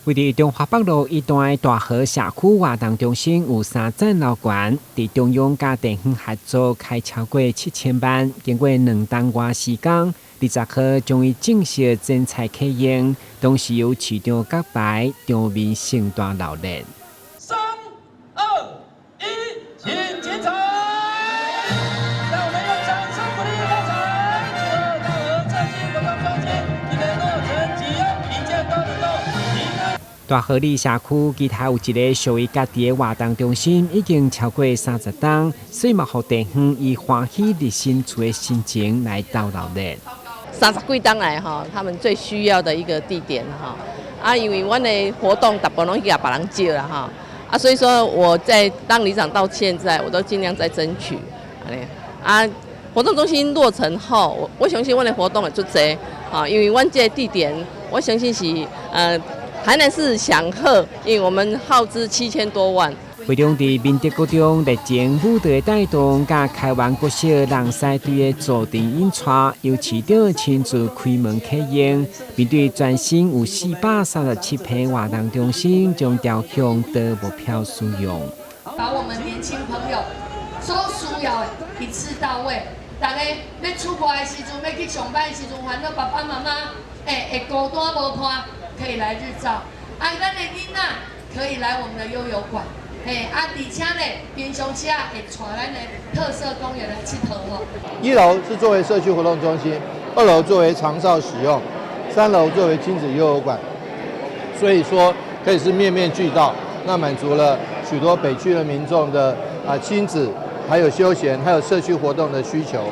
位佇中華北路一段的大和社區活動中心有三層樓懸，佇中央佮地方合作開超過7000萬，經過2冬外時間，20號將伊正式剪彩啟用，同時由市長揭牌，場面盛大鬧熱。三二一，請剪彩！讓我們用掌聲鼓勵發財，祝賀大和社區活動中心今年落成啟用，一切都能夠平安。大和里社區其他有一个屬於家己的活動中心，已經超過30冬，所以嘛，予地方以歡喜立新厝的心情來鬥鬧熱。30幾冬來吼，他們最需要的一個地點哈。啊，因為阮的活動大部分攏去共別人借啦哈。啊，所以說我在當里長到現在，我都盡量在爭取。啊，活動中心落成後，我相信阮的活動會足濟。啊，因為阮這個地點，我相信是台南市顯赫，因為我們耗資7000多萬。會中佇明德國中熱情舞蹈的帶動，佮開源國小人獅隊的助陣引帶，由市長親自開門啟用。面對全新有437坪活動中心，將朝向多目標使用。把我們年輕朋友所需要的一次到位。大家欲出國的時陣，欲去上班的時陣，煩惱爸爸媽媽會孤單無伴，可以來日照。啊，咱的囡仔可以來我們的悠遊館。嘿，啊，而且呢，平常時啊會帶咱的特色公園來𨑨迌吼。一樓是作為社區活動中心，二樓作為長照使用，三樓作為親子悠遊館。所以說可以是面面俱到，那滿足了許多北區的民眾的啊親子，還有休閒，還有社區活動的需求。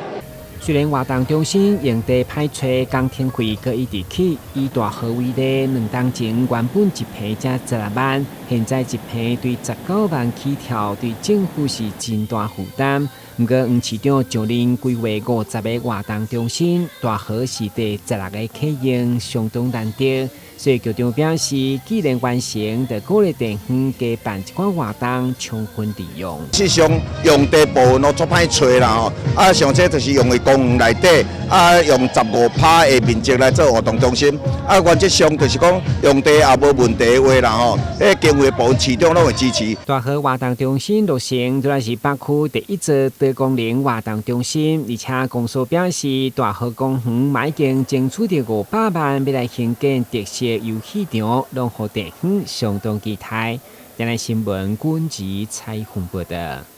雖然活動中心用地歹揣，工程費閣一直起，以大和為例，2冬前原本一坪才16萬，現在一坪對19萬起跳，對政府是真大負擔。毋過黃市長上任規劃50個活動中心，大和是第16個啟用，相當難得。所以局長表示，既然完成，就鼓勵地方加辦一寡活動，充分利用。事實上，用地部分攏足歹揣啦吼，啊，像這就是用佇公園內底，啊，用15%的面積來做活動中心，啊，原則上就是講用地也無問題的話啦吼，彼經費部分市長攏會支持。大和活動中心落成，主要是北區第一座多功能活動中心，而且公所表示，大和公園嘛已經爭取著500萬，欲來興建特色遊戲場，攏予地方相當期待。電視新聞，軍籍採訪報道。